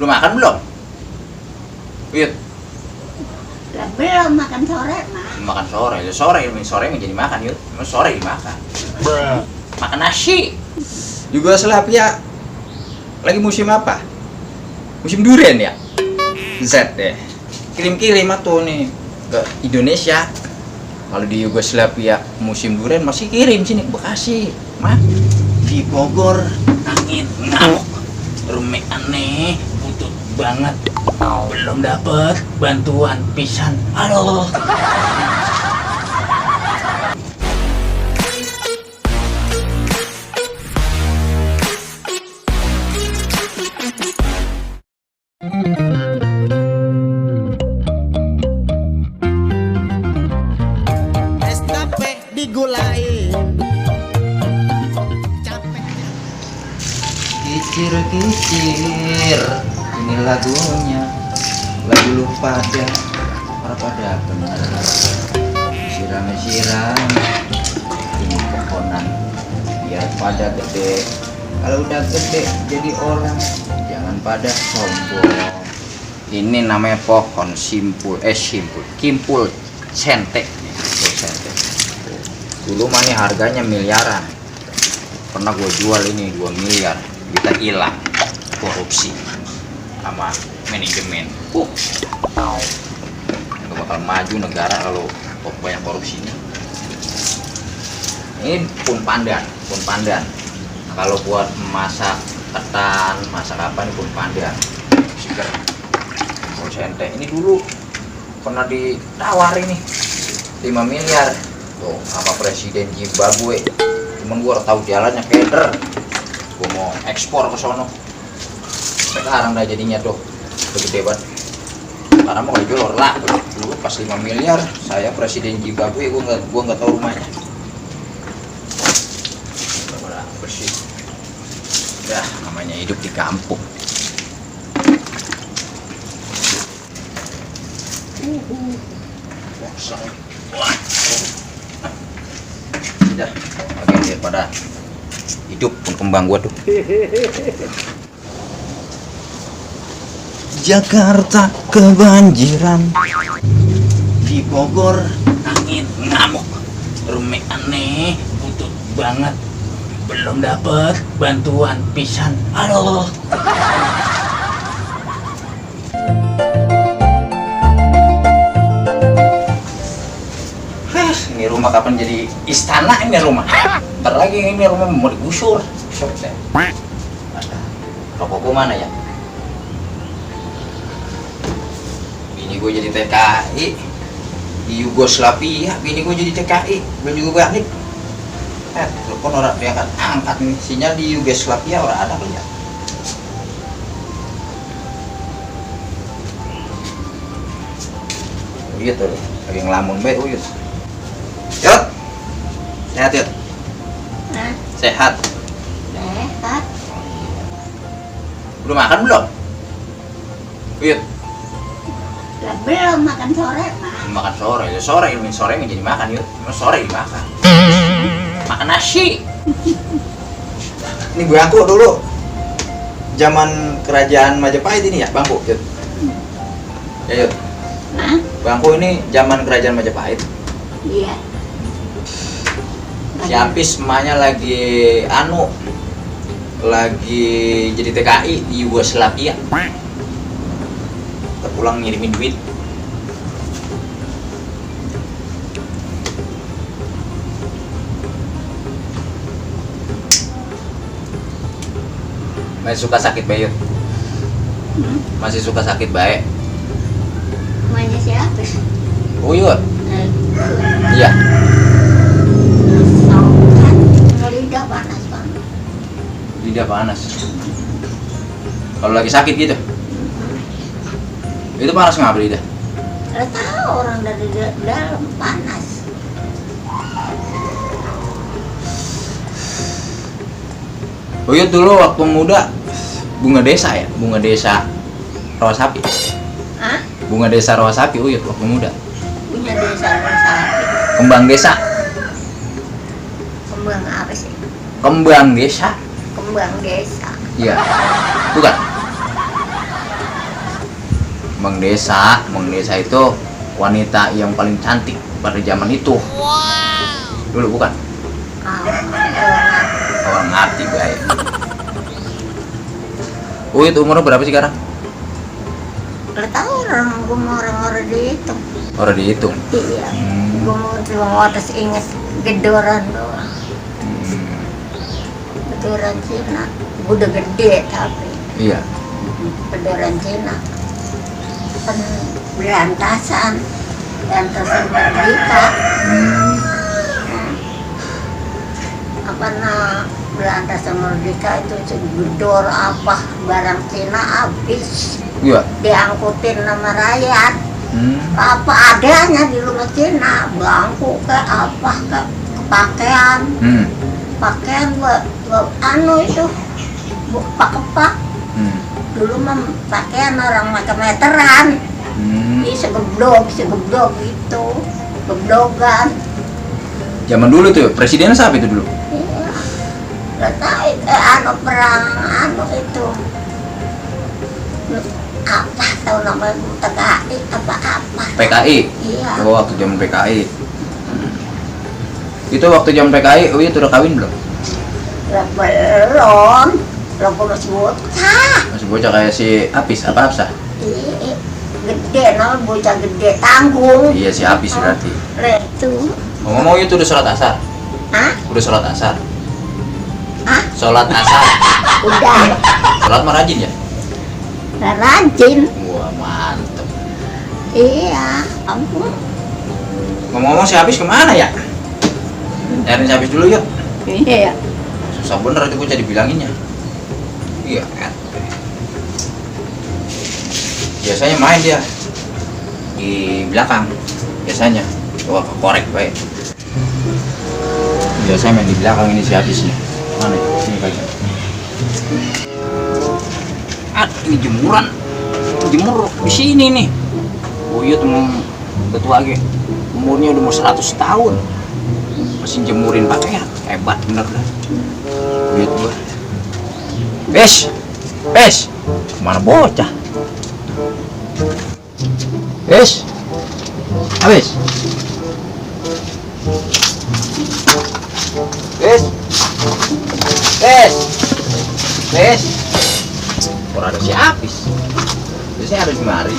Udah makan belum? Uyut. Lah belum makan sore mah. Makan sore. Ya sore menjadi makan yuk. Sore dimakan. Makan nasi. Yugoslavia lagi musim apa? Musim durian ya? Z deh. Kirim-kirim tuh nih ke Indonesia. Kalau di Yugoslavia musim durian masih kirim sini ke Bekasi. Mah di Bogor angin ngamuk. Rumah aneh, butut banget. Belum dapet bantuan pisan. Halo. Es tape digulain. Kicir-kicir, ini lagunya, lagu lu pada bener. Siram-siram, ini pohonan, biar pada gede. Kalau udah gede jadi orang, jangan pada sombong. Ini namanya pohon kimpul sentek. Dulu mah nih harganya miliaran. Pernah gue jual ini 2 miliar. Kita hilang korupsi sama manajemen. Nggak bakal maju negara kalau banyak korupsinya. Ini pun pandan. Kalau buat masak ketan, masak apa ini pun pandan. Seger. Sente. Ini dulu pernah ditawari nih 5 miliar tuh sama Presiden Zimbabwe. Cuman gua tahu jalannya keder. Gua mau ekspor ke sono. Sekarang udah jadinya tuh gede banget. Karena mau jual lah. Dulu pas 5 miliar, saya Presiden Zimbabwe, gua nggak tahu rumahnya. Udah bersih. Udah namanya hidup di kampung. Udah, oke, daripada hidup pun kembang gua tuh. Jakarta kebanjiran, di Bogor angin ngamuk, rumah aneh, butut banget, belum dapet bantuan pisan. Halo. Ini rumah kapan jadi istana ini rumah? Ntar lagi ini rumah mau digusur. Rokokku mana ya? Bini gue jadi TKI di Yugoslavia. Bini gue jadi TKI belum juga balik. Telepon orang dia akan angkat nih. Sinyal di Yugoslavia orang ada kali ya. Uyut tuh, lagi ngelamun baik Uyut. Yuk, sehat Yut? Hah? Sehat? Sehat. Udah makan belum? Uyut? Lah belum makan sore mah. Makan sore, ya sore menjadi makan Yut. Sore dimakan. Makan nasi. Ini bangku dulu zaman kerajaan Majapahit ini ya, bangku Yut? Ya Yut? Hah? Bangku ini zaman kerajaan Majapahit. Iya. Si Apis emaknya lagi jadi TKI di Yugoslavia. Terpulang ngirimin duit. Masih suka sakit baik? Masih suka sakit baik? Namanya siapa? Uyut? Eh, Iya. Lidah panas banget. Lidah panas. Kalau lagi sakit gitu? Itu panas ngapa lidah? Lah tahu orang dari dalam panas. Uyut dulu waktu muda bunga desa ya? Bunga desa rawa sapi. Hah? Bunga desa rawa sapi Uyut waktu muda. Punya desa sapi. Kembang desa. Kembang apa sih? Kembang desa. Kembang desa. Iya. Bukan? Mang Desa itu wanita yang paling cantik pada zaman itu. Dulu bukan? Orang ngerti baik. Uyut umurnya berapa sih sekarang? Gak tahu orang dihitung. Orang dihitung. Iya. Gue mau atas inget gedoran doang. Gedoran Cina. Udah gede tapi. Iya. Gedoran Cina. Kan berantasan Merdeka. Berantasan Merdeka itu segedor apa barang Cina habis. Iya. Diangkutin sama rakyat. Apa adanya di rumah Cina, bangku ke apa ke pakaian. Pakaian buat anu itu kepak. Dulu mah pakaian orang macam meteran. Ini segeblok gitu, geblogan. Zaman dulu tuh presidennya siapa itu dulu? Iya. Gak tahu perang itu. Apa tahu namanya PKI apa? PKI. Iya. Oh, waktu zaman PKI. Itu waktu zaman PKI, Uyut udah kawin belum? Belum. Belum masih bocah. Masih bocah kayak si Apis apa Apsah? Iya. Gede namanya bocah gede tanggung. Iya si Apis berarti. Itu. Ngomong itu udah sholat asar? Hah? Udah sholat asar? Hah? Sholat asar? Udah. Sholat mah rajin ya? Rajin. Wah mantep. Iya. Ampun. Ngomong-ngomong si Apis kemana ya? Nyariin si Apis dulu yuk. Iya. Susah bener itu gue jadi bilanginnya. Iya kan. Biasanya main dia di belakang. Biasanya. Wah korek baik. Biasanya main di belakang ini si Apis nih. Mana ya? Sini kayaknya. Ini jemuran. Jemur di sini nih. Uyut ketua lagi. Umurnya udah mau 100 tahun. Masih jemurin pakaian. Hebat bener dah. Uyut gua. Pes. Kemana bocah? Habis. Orang ada si Apis. Biasanya harus mari.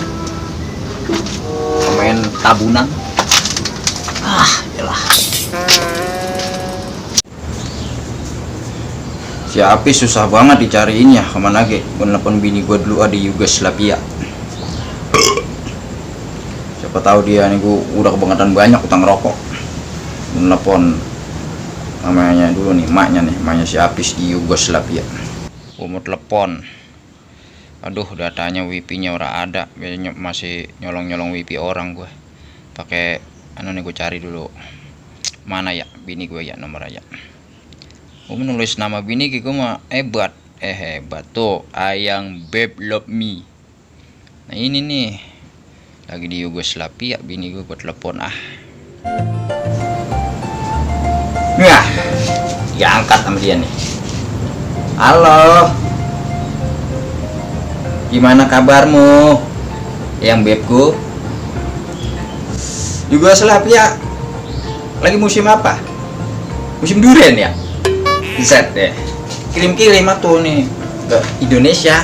Pemain tabunan. Yalah. Si Apis susah banget dicariin ya, kemana ge? Gue nelfon bini gue dulu di Yugoslavia. Siapa tahu dia nih, gue udah kebangetan banyak utang rokok. Gue nelfon namanya dulu nih, maknya si Apis di Yugoslavia. Gue mau telepon. Aduh, datanya wifi-nya ora ada. Biasanya masih nyolong wifi orang gue. Pakai nih gue cari dulu. Mana ya bini gue ya nomor aja. Gue menulis nama bini gue mah hebat tuh, Ayang Babe Love Me. Nah ini nih lagi di Yugoslavia bini gue telepon ya diangkat sama dia nih. Halo, gimana kabarmu yang bebku? Yugoslavia lagi musim apa? Musim durian ya? Set deh, kirim tuh nih ke Indonesia.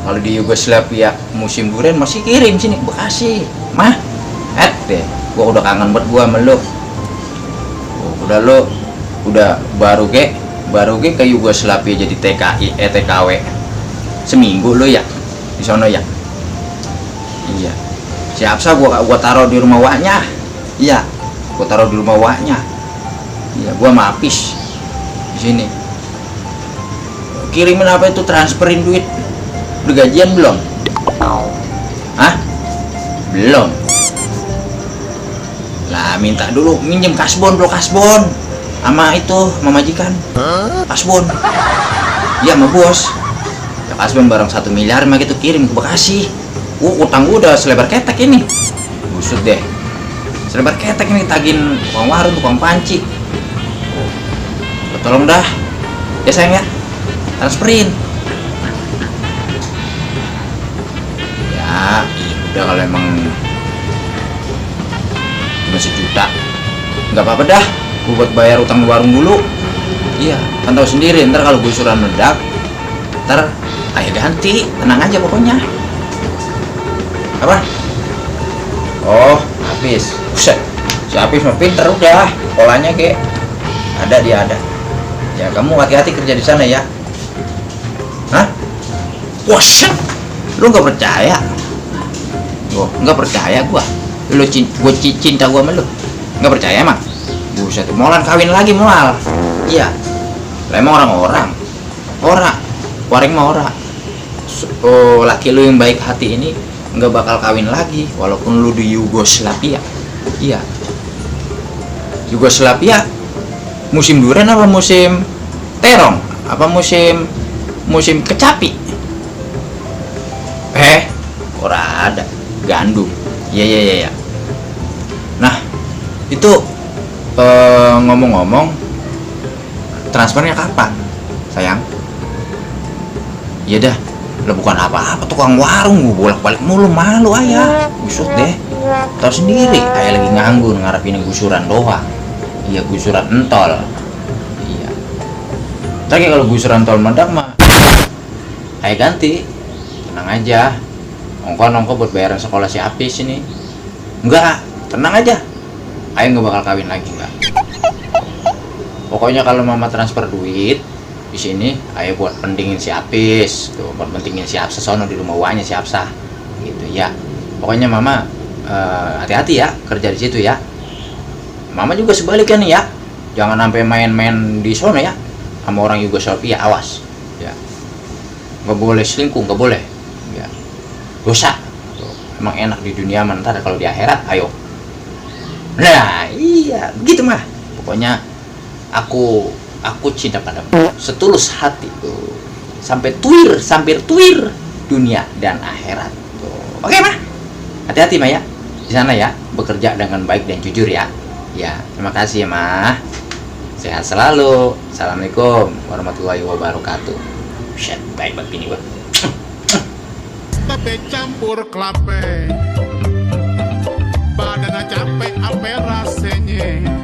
Kalau di Yugoslavia musim durian masih kirim sini Bekasi, mah. Deh, gua udah kangen banget gua sama lu. Udah baru ke Yugoslavia jadi TKW. Seminggu lo ya di sono ya. Iya. Siapa gua taruh di rumah waknya. Iya, gua taruh di rumah waknya. Iya, gua sama Apis di sini. Kirimin apa itu, transferin duit. Udah gajian belum? Hah? Belum. Lah minta dulu minjem kasbon sama itu mamajikan. Kasbon. Iya sama bos. Ya kasbon barang 1 miliar mah gitu kirim ke Bekasi. Utang gua udah selebar ketek ini. Busut deh. Selebar ketek ini, tagin tukang warung, tukang panci. Tolong dah ya sayang ya, transferin ya. udah kalau emang cuma 1 juta nggak apa-apa dah, gue buat bayar utang di warung dulu. Iya, kan tahu sendiri ntar kalau gusuran meledak, ntar ayah ganti, tenang aja pokoknya. Apa? Oh, Hafiz. Buset, si Hafiz mah pinter udah, polanya kayak ada, dia ada. Ya kamu hati-hati kerja di sana ya. Hah? Wah, shit. Lu nggak percaya? Gua nggak percaya gua. Lu cinta gua sama lu. Nggak percaya emang? Buset, molan kawin lagi moal. Iya. Lah emang orang-orang. Waring mah ora. Oh, laki lu yang baik hati ini nggak bakal kawin lagi walaupun lu di Yugoslavia. Iya. Yugoslavia musim durian apa musim terong? Apa musim kecapi? Ora ada gandum. Iya. Nah, itu ngomong-ngomong transfernya kapan, sayang? Iya dah, lah bukan apa-apa tukang warung, gue bolak-balik mulu, malu ayah. Busuk deh, tau sendiri ayah lagi nganggur ngarepin gusuran doang. Iya, gusuran entol. Iya. Tapi kalau gusuran tol meledak mah ayah ganti, tenang aja. Ongko buat bayaran sekolah si Apis ini. Enggak, tenang aja. Ayah nggak bakal kawin lagi, enggak. Pokoknya kalau mama transfer duit di sini, ayah buat pentingin si Apis, tuh, buat pentingin si Apsa sono di rumah uangnya si Apsa, gitu ya. Pokoknya mama hati-hati ya kerja di situ ya. Mama juga sebaliknya nih ya, jangan sampai main-main di sono ya, sama orang Yugoslavia, awas. Ya, nggak boleh selingkuh, nggak boleh. Ya, dosa. Tuh, emang enak di dunia, ntar kalau di akhirat, ayo. Nah, iya, begitu mah. Pokoknya aku cinta padamu setulus hati tuh, sampai tuir dunia dan akhirat tuh. Oke mah, hati-hati mah ya di sana ya, bekerja dengan baik dan jujur ya. Ya, terima kasih ya mah, sehat selalu. Assalamualaikum warahmatullahi wabarakatuh. Shit, baik banget ini gua. Tapi campur klape, badan capek apa rasanya.